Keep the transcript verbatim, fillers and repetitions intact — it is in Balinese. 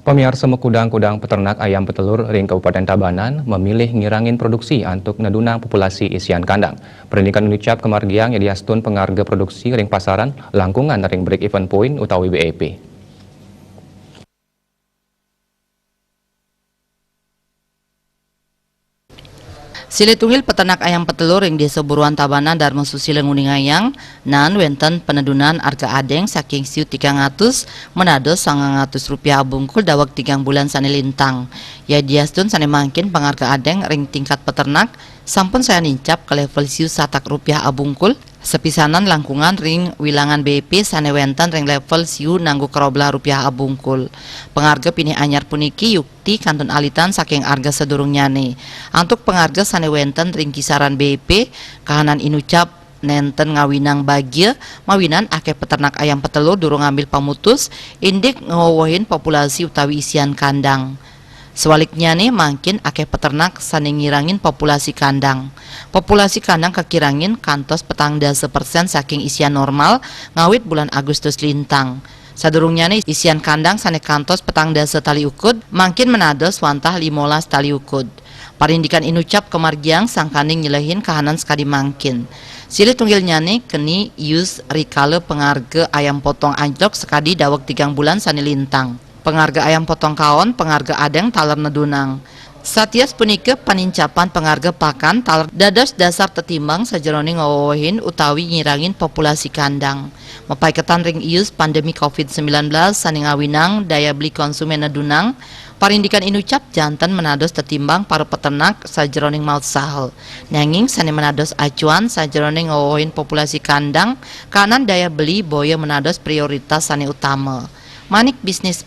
Pamiarsa, makudang-kudang peternak ayam petelur ring Kabupaten Tabanan mamilih ngirangin produksi antuk nedunang populasi isian kandang. Parindikan inucap kamargiang yadiastun pangarga produksi ring pasaran langkungan ring break even point utawi B E P. Silih tunggil peternak ayam petelur ring Desa Buruan Tabanan, Darma Susila, nguningayang, naen wenten penedunan arga adeng saking siu tigang atus manados sangang atus rupiah abungkul daweg tigang bulan sane lintang. Yadiastun sane mangkin pangarga adeng ring tingkat peternak sampun sayan nincap ka level siu satak rupiah abungkul, sapisanan langkungan ring wilangan B E P sane wenten ring level siu nanggu karobelah rupiah abungkul. Pangarga pinih anyar puniki yukti kantun alitan saking arga sadurungnyane. Antuk pangarga sane wenten ring kisaran B E P, kahanan inucap nenten ngawinang bagia, mawinan akeh peternak ayam petelur durung ngambil pamutus indik ngwewehin populasi utawi isian kandang. Sawaliknyane, mangkin akeh peternak sane ngirangin populasi kandang. Populasi kandang kakirangin kantos petang dasa persen saking isian normal ngawit bulan Agustus lintang. Sadurungnyane, isian kandang sane kantos petang dasa tali ukud, mangkin manados wantah limolas tali ukud. Parindikan inucap kamargiang sangkaning nyelehin kahanan sakadi mangkin. Silih tunggilnyane keni ius rikala pangarga ayam potong anjlok sakadi daweg tigang bulan sane lintang. Pangarga ayam potong kaon, pangarga adeng taler nedunang. Satios punika, panincapan pangarga pakan taler dados dasar tetimbang sajeroning ngwewehin utawi ngirangin populasi kandang. Mapaiketan ring ius pandemi covid sembilan belas sane ngawinang daya beli konsumen nedunang, parindikan inucap janten manados tetimbang para peternak sajeroning mautsaha. Nanging sane manados acuan sajeroning ngwewehin populasi kandang, kahanan daya beli boya manados prioritas sane utama. Manik Bisnis.